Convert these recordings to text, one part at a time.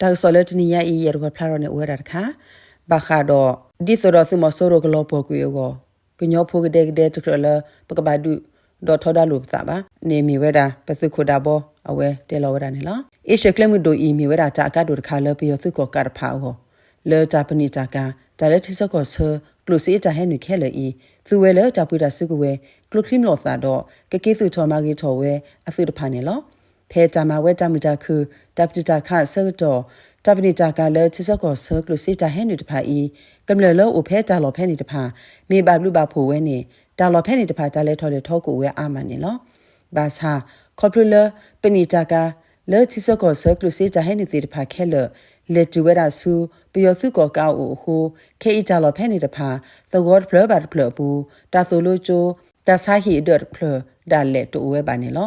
တၢ်ကစီၣ်လၢတနံၤညါအံၤ ယအဲၣ်ဒိးပာ်ဖျါထီၣ်န့ၣ် အိၣ်ဝဲဒၣ်တခါ ဘၣ်ဃးဒီး ဒ်သိးဒီးသုးမီၤစိရိၤကလီၤပှီၢ်ကွံာ်အဂီၢ် ကညီဖိကဒဲကဒဲတကြၢးလၢ ပကဘၣ်ဒုးဒီးထီဒါလိာ်ပသးဘၣ်န့ၣ် မ့ၢ်ဝဲဒၣ် ပသုးခိၣ်ဒးဘီ အဝဲတဲလီၤဝဲဒၣ်န့ၣ်လီၤ. အ့ရှၢၣ်ကျဲမုၢ်ဒိၣ်အံၤ မ့ၢ်ဝဲဒၣ်တၢ်အကါဒိၣ်တခါလၢပယီၤသုးကီၣ်ကးတဖၣ်အဂီၢ် လၢတၢ်ပနံာ်တၢ်ကၤ တၢ်လၢထံဆၢကီၢ်ဆၢ ကျိၣ်စ့တၢ်ဟဲနုာ်ခဲလၢာ်အံၤ သူဝဲလၢတၢ်ပှ့ၤတၢ်စုကဝဲၤ ကျိချံမျိာ်သၣ်ဒီး ကက့ၤသူၣ်ထီၣ်မၤဂ့ၤထီၣ်ဝဲအသုးတဖၣ်န့ၣ်လီၤ. ဖဲတၢ်မၤဝဲတၢ်မုာ်တၢ်ခုၣ် တၢ်ပတုာ်တၢ်ခးအဆၢကတီၢ် တၢ်ပနံာ်တၢ်ကၤလၢထံဆၢကီၢ်ဆၢကျိၣ်စ့တၢ်ဟဲနုာ်တဖၣ်အံၤ ကမျၢၢ်လၢအိၣ်ဖဲတၢ်လီၢ်ဖဲန့ၣ်တဖၣ် မ့ၢ်ဘၣ်ဘျုးဘၣ်ဖှိၣ်ဝဲန့ၣ် တၢ်လီၢ်ဖဲန့ၣ်တဖၣ် တၢ်လဲၤထီၣ်လဲၤထီကအိၣ်ဝဲအါမးန့ၣ်လီၤ. ဘၣ်ဆၣ် ခီဖျိလၢ ပနံာ်တၢ်ကၤ လၢထံဆၢကီၢ်ဆၢကျိၣ်စ့တၢ်ဟဲနုာ်သ့ၣ်တဖၣ်ခဲလၢာ် လဲၤတုၤဝဲဒၣ်ဆူ ပယီၤသုးကီၣ်ကးအအိၣ်အဃိ ခဲအံၤတၢ်လီၢ်ဖဲန့ၣ်တဖၣ် သဝီတဖျၢၣ်ဘၣ်တဖျၢၣ်အပူၤ တၢ်သိၣ်လိကၠိ တၢ်ဆါဟံၣ်အဒၢးတဖျၢၣ်ဒၣ်လဲာ်တအိၣ်ဝဲဘၣ်န့ၣ်လီၤ.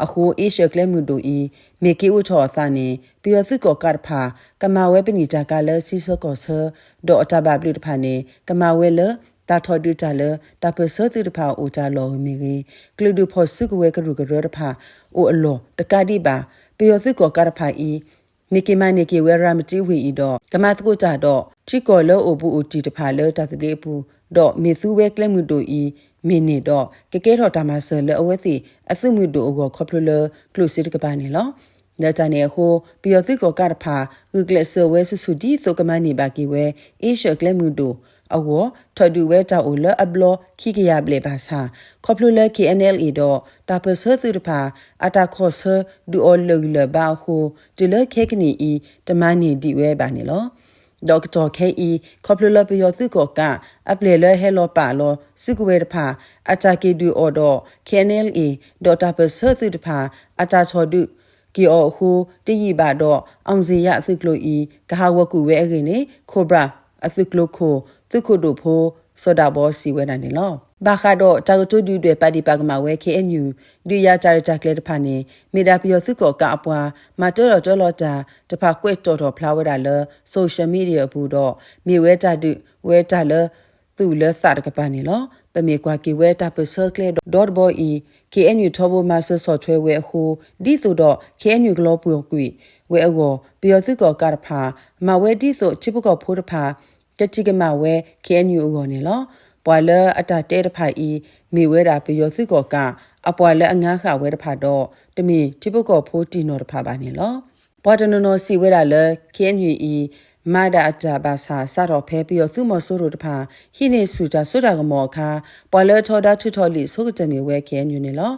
အဃိ အ့ရှၢၣ်ကျဲမုၢ်ဒိၣ်အံၤ မ့ၢ်က့ၤအိၣ်ထီၣ်အသးန့ၣ် ပယီၤသုးကီၣ်ကးတဖၣ် ကမၤဝဲပနံာ်တၢ်ကၤလၢထံဆၢကီၢ်ဆၢ ဒီးအတၢ်ဘၣ်ဘျုးတဖၣ်န့ၣ် ကမၤဝဲလၢ တၢ်ထီၣ်ဒုးတၢ်လၢ တၢ်ပၢၢ်ဆၢသုးတဖၣ်အအိၣ်တၢ်လီၢ်မ့ၢ်ဂ့ၤ, ကလုာ်ဒူၣ်ဖီၣ်စုကဝဲၤကရူၢ်ကရၢတဖၣ် အိၣ်အလီၢ်တကးဒံးဘၣ် ပယီၤသုးကီၣ်ကးတဖၣ်အံၤ မ့ၢ်က့ၤမၤန့ၢ်က့ၤဝဲရၤမတံဝ့ၢ်အံၤဒီး ကမၤသကိးတၢ်ဒီး ထံကီၢ်လၢအိၣ်ဘူးအိၣ်တံၢ်တဖၣ်လၢတၢ်သဘျ့အပူၤ ဒီးမ့ၢ်သူဝဲကျဲမုၢ်ဒိၣ်အံၤ မ့ၢ်န့ၢ်ဒီး ကကဲထီၣ်တၢ်မၤစၢၤလၢအဝဲသ့ၣ်အသုးမုၢ်ဒိၣ်အဂီၢ်ခီဖျိလၢကျိၣ်စ့တကပၤန့ၣ်လီၤ. လၢတၢ်န့ၣ်အဃိ ပယီၤသုးကီၣ်ကးတဖၣ် ဂုာ်ကျဲးစၢးဝဲဆူၣ်ဆူၣ်ဒ်သိးကမၤန့ၢ်ဘၣ်က့ၤဝဲ အ့ရှၢၣ်ကျဲမုၢ်ဒိၣ်အဂီၢ် ထီၣ်ဒုးဝဲတၢ်အိၣ်လၢအဘျီခံကယၤဘျဲၣ်ဘၣ်ဆၣ် ခီဖျိလၢ KNLA ဒီး တၢ်ပၢၢ်ဆၢသုးတဖၣ် အတၢ်ခီၣ်ဆၢဒုးအီၤလၢာ်ဂံၢ်လၢာ်ဘါအဃိ တုၤလၢခဲကနံၣ်အံၤ တမၤန့ၢ်ဒံးဝဲဘၣ်န့ၣ်လီၤ. ဒီးကတီၢ်ခဲအံၤ ခီဖျိလၢပယီၤသုးကီၣ်ကး အပျဲၢ်လၢဟဲလီၤပာ်လီၤစုကဝဲၤတဖၣ် အတၢ်က့ၤဒုးအီၤဒီး KNLA ဒီးတၢ်ပၢၢ်ဆၢသုးတဖၣ် အတၢ်ထီၣ်ဒုးက့ၤအီၤအဃိ တယံာ်ဘၣ်ဒီး အောင်ဇေယျအသုးကျိၤအံၤ ကဟးဂီၤကွံာ်ဝဲအဂ့ၢ်န့ၣ် Cobra အသုးကျိၤခိၣ် သုးခိၣ်ဒိၣ်ဖိ စီၤဒးဘီစံးဝဲဒၣ်န့ၣ်လီၤ. ဘၣ်ဃးဒီးတၢ်ကတိၤဒုၣ်ဒွဲၣ်ပာ်ဒံးပာ်ကမၣ်ဝဲ KNU ဒုးယၤတၢ်ရဲၣ်တၢ်ကျဲၤတဖၣ်န့ၣ် မ့ၢ်ဒၣ်ပယီၤသုးကီၣ်ကးအပှၤ မၤတၢထီၣ်တၢလီၤတၢ်တဖၣ်ကွဲးတီၣ်ထီၣ်ဖျါဝဲဒၣ်လၢ social media အပူၤဒီး မ့ၢ်ဝဲတၢ်ဒုးဝဲတၢ်လၢသူၣ်လၢသးတကပၤန့ၣ်လီၤ. ပမ့ၢ်ကွၢ်က့ၤဝဲတၢ်ပၢၢ်ဆၢကျဲဒီတဘီအံၤ KNU ထီဘိမၤစၢၤဆီၣ်ထွဲဝဲအဃိ ဒ်သိးဒီး KNU ကလီၤပှီၢ်ကွံာ်ဝဲအဂီၢ် ပယီၤသုးကီၣ်ကးတဖၣ် မၤဝဲဒ်သိးထံဖိကီၢ်ဖိတဖၣ် ကထံၣ်ကမၣ်ဝဲ KNU အဂီၢ်န့ၣ်လီၤ. ပှၤလၢအတၢ်တဲတဖၣ်အံၤ မ့ၢ်ဝဲဒၣ်ပယီၤသုးကီၣ်ကး အပှၤလၢအငါဃာ်ဝဲတဖၣ်ဒီး တမ့ၢ်ထံဖိကီၢ်ဖိတံၢ်နီၢ်တဖၣ်ဘၣ်န့ၣ်လီၤ. ပှၤတနီၤနီၤစံးဝဲဒၣ်လၢ KNU အံၤ မၤဒၣ်အတၢ်ဘၣ်ဆၣ် စးထီၣ်ဖဲပယီၤသုးမီၤစိရိၤတဖၣ် ဟံးန့ၢ်ဆူၣ်တၢ်စိတၢ်ကမီၤအခါ ပှၤလၢအထီဒါထုးထီၣ်လံာ်ဆိကတၢၢ်မ့ၢ်ဝဲ KNU န့ၣ်လီၤ.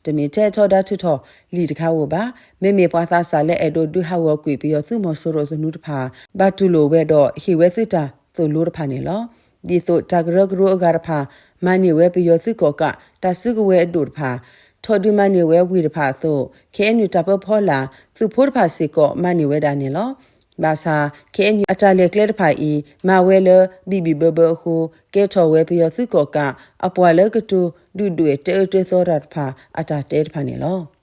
တမ့ၢ်ထဲအထီဒါထုးထီၣ်လံာ်တခါဧိၤဘၣ်. မ့မ့ၢ်ပှၤသးစၢ်လၢအဲၣ်ဒိးဒုးဟးဂီၤကွံာ်ပယီၤသုးမီၤစိရိၤသနူတဖၣ် ဘၣ်တူၢ်လိာ်ဝဲဒီးဟ့ၣ်ဝဲသုတၢ်သိၣ်လိတဖၣ်န့ၣ်လီၤ. ဒ်သိးတၢ်ကရၢကရိအဂၤတဖၣ် မၤန့ၢ်ဝဲပယီၤသုးကီၣ်ကး တၢ်စုကဝဲၤအဒိၣ်တဖၣ် ထီၣ်ဒုးမၤန့ၢ်ဝဲဝ့ၢ်တဖၣ်အသိး KNU တၢ်ပၢဖီလာ် သုးဖိတဖၣ်စ့ၢ်ကီး မၤန့ၢ်ဝဲဒၣ်န့ၣ်လီၤ. ဘၣ်ဆၣ် KNU အတၢ်လဲၤကျဲတဖၣ်အံၤ မၤဝဲလၢဘံၣ်ဘံၣ်ဘၢဘၢအဃိ ကဲထီၣ်ဝဲပယီၤသုးကီၣ်ကး အပှၤလၢကတိၤဒုၣ်ဒွဲၣ်တၢအၢတၢသီတၢ်တဖၣ် အတၢ်တဲတဖၣ်န့ၣ်လီၤ.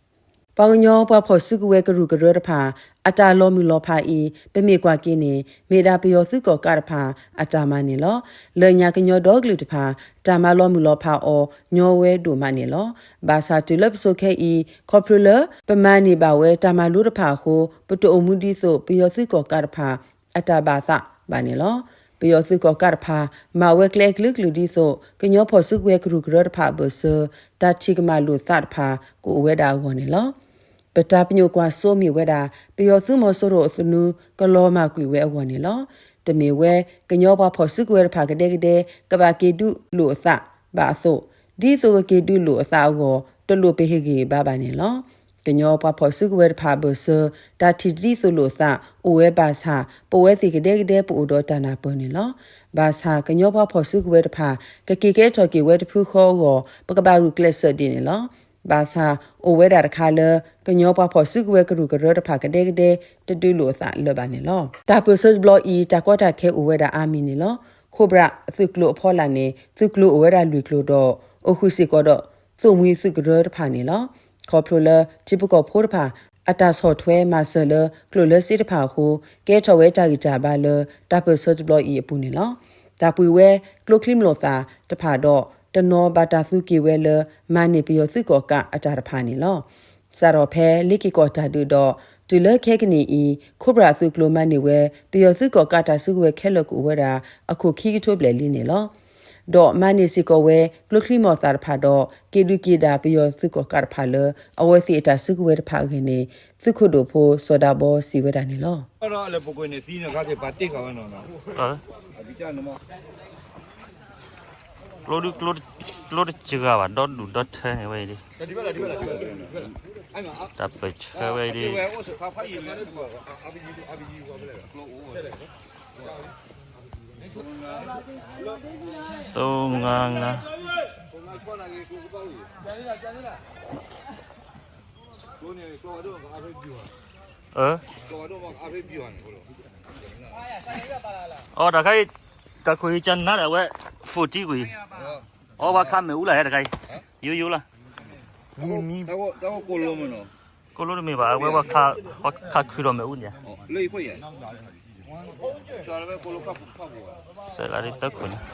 ပှၤကညီပှၤဖီၣ်စုကဝဲၤကရူၢ်ကရၢတဖၣ် အတၢ်လီၤမုၢ်လီၤဖးအံၤ ပမ့ၢ်ကွၢ်က့ၤန့ၣ် မ့ၢ်ဒၣ်ပယီၤသုးကီၣ်ကးတဖၣ် အတၢ်မၤန့ၣ်လီၤ. လၢညါကညီဒီကလုာ်တဖၣ် တၢ်မၤလီၤမုၢ်လီၤဖးအီၤ ညီဝဲဒိၣ်မးန့ၣ်လီၤ. ဘၣ်ဆၣ်တုၤလၢပစိၤခဲအံၤ ခီဖျိလၢ ပမၤန့ၢ်ဘၣ်ဝဲတၢ်မၤလိတဖၣ်အဃိ ပတအိၣ်မူဒ်သိး ပယီၤသုးကီၣ်ကးတဖၣ် အတၢ်ဘၣ်သးဘၣ်န့ၣ်လီၤ. ပယီၤသုးကီၣ်ကးတဖၣ် မၤဝဲကျဲအကလုာ်ကလုာ်ဒ်သိး ကညီဖီၣ်စုကဝဲၤကရူၢ်ကရၢတဖၣ်အဘၢၣ်စၢၤ တၢ်ထံၣ်ကမၣ်လိာ်သးတဖၣ် ကအိၣ်ဝဲဒၣ်အဂီၢ်န့ၣ်လီၤ. ပတၢ်ပညိၣ်ကွၢ်စိမ့ၢ်ဝဲဒၣ် ပယီၤသုးမီၤစိရိၤအသနူ ကလီၤမၢ်ကွံာ်ဝဲအဂီၢ်န့ၣ်လီၤ. တမ့ၢ်ဝဲ ကညီပှၤဖီၣ်စုကဝဲၤတဖၣ်ကဒဲကဒဲ ကဘၣ်က့ၤဒုးလိာ်အသးဘၣ်အသိး ဒ်သိးကက့ၤဒုးလိာ်အသးအဂီၢ် တလိၣ်ပဟ့ၣ်ဂံၢ်ဘါဘၣ်န့ၣ်လီၤ. ကညီပှၤဖီၣ်စုကဝဲၤတဖၣ်အဘၢၣ်စၢၤ တၢ်ထံၣ်ဒ်သိးလိာ်အသး အိၣ်ဝဲဘၣ်ဆၣ် ပဝဲသ့ၣ်ကဒဲကဒဲပအိၣ်ဒီးတၢ်နၢ်ပၢၢ်န့ၣ်လီၤ. ဘၣ်ဆၣ် ကညီပှၤဖီၣ်စုကဝဲၤတဖၣ် ကက့ၤကဲထီၣ်က့ၤဝဲတဖုဃီအဂီၢ် ပကဘၣ်ဂုာ်ကျဲးစၢးဒ်န့ၣ်လီၤ. ဘၣ်ဆၣ် အိၣ်ဝဲဒၣ်တခါလၢ ကညီပှၤဖီၣ်စုကဝဲၤကရူၢ်ကရၢတဖၣ်ကဒဲကဒဲ တဒုးလိာ်အသးလၢၤဘၣ်န့ၣ်လီၤ. တၢ်ပၢၢ်ဆၢတဘျီအံၤ တၢ်ကီတၢ်ခဲအိၣ်ဝဲဒၣ်အါမံၤန့ၣ်လီၤ. ခိးဘြၣ်အသုးကျိၤအဖီလာ်န့ၣ် သုးကျိၤအိၣ်ဝဲဒၣ်လွံၢ်ကျိၤဒီး အိၣ်ဃုာ်စ့ၢ်ကီးဒီး သိၣ်မှံသုးကရၢတဖၣ်န့ၣ်လီၤ. ခီဖျိလၢ ထံဖိကီၢ်ဖိတဖၣ် အတၢ်ဆီၣ်ထွဲမၤစၢၤလၢကျိၣ်လၢစ့တဖၣ်အဃိ ကဲထီၣ်ဝဲတၢ်ဂံၢ်တၢ်ဘါလၢ တၢ်ပၢၢ်ဆၢတဘျီအံၤအပူၤန့ၣ်လီၤ. တၢ်ပှ့ၤဝဲကျိချံမျိာ်သၣ်တဖၣ်ဒီး တနီၤဘၣ်တၢ်သူက့ၤဝဲလၢ မၤန့ၢ်ပယီၤသုးကီၣ်ကးအတၢ်တဖၣ်န့ၣ်လီၤ. စးထီၣ်ဖဲလ့ၤက့ၤကီၢ်တၢ်ဒုးဒီး တုၤလၢခဲကနံၣ်အံၤ Cobra အသုးကျိၤမၤန့ၢ်ဝဲ ပယီၤသုးကီၣ်ကးတၢ်စုကဝဲၤခဲလၢာ်ကအိၣ်ဝဲဒၣ် အခိၣ်ခံကထိဘျဲၣ်လံန့ၣ်လီၤ. ဒီးမၤန့ၢ်စ့ၢ်ကီးဝဲ ကျိချံမျိာ်သၣ်တဖၣ်ဒီး က့ၤဒုးက့ၤဒၣ်ပယီၤသုးကီၣ်ကးတဖၣ်လၢ အဝဲသ့ၣ်အတၢ်စုကဝဲၤတဖၣ်အဂ့ၢ်န့ၣ် သုးခိၣ်ဒိၣ်ဖိစီၤဒၤဘီစံးဝဲဒၣ်န့ၣ်လီၤ. ကျိဒု ကျိတစှၤဘၣ် ဒီဒူၣ်ဒီထၢန့ၣ်ဝဲအံၤဒ် တၢ်ပၢၢ်ဆၢဝဲအံၤဒ် သိငါငါ အ အီ တၢ်ခါအံၤ တၢ်ခိၣ်အံၤကနါဒီးအဝဲ forty ကွံာ်, အီ ပှၤခးမ့ၣ်အူလၢဟဲတခါအံၤ, ယိယိလၢ, မံမံ, ကိလိတမ့ၢ်ဘၣ် အဝဲပှၤခးခုဒီးမ့ၣ်အူန့ၣ်, စဲးလးဒ်သၢခိၣ်န့ၣ်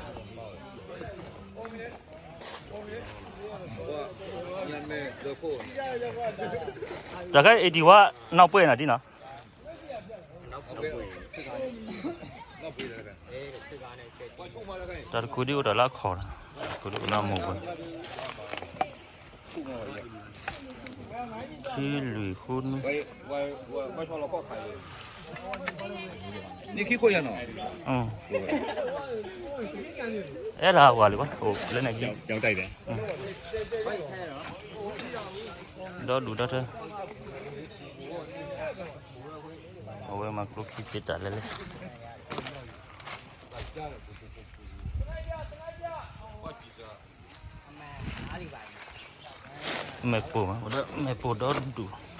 တၢ်ခါအံၤဒံးဝဲ နီၢ်ပှဲၤနၤဒ်နီၤ, တၢ်တခိၣ်ဒ်အိၣ်တၢ်လၢအခီၣ်, တၢ်တခိၣ်ဒ်အိၣ်နီၢ်မိၢ်ပှဲၤ, ခံလွံၢ်ဃုနွံ, အဲၣ်ဒၣ်ဝၤလံဘၣ် အိၣ်လၢန့ၣ်, ဒီဒူၣ်ဒီထၢ, အဝဲမၤကျိခံစ့တၢ်လဲၣ်လဲၣ် မဲာ်ပိၢ်မး, မဲာ်ပိၢ်ဒီဒူၣ်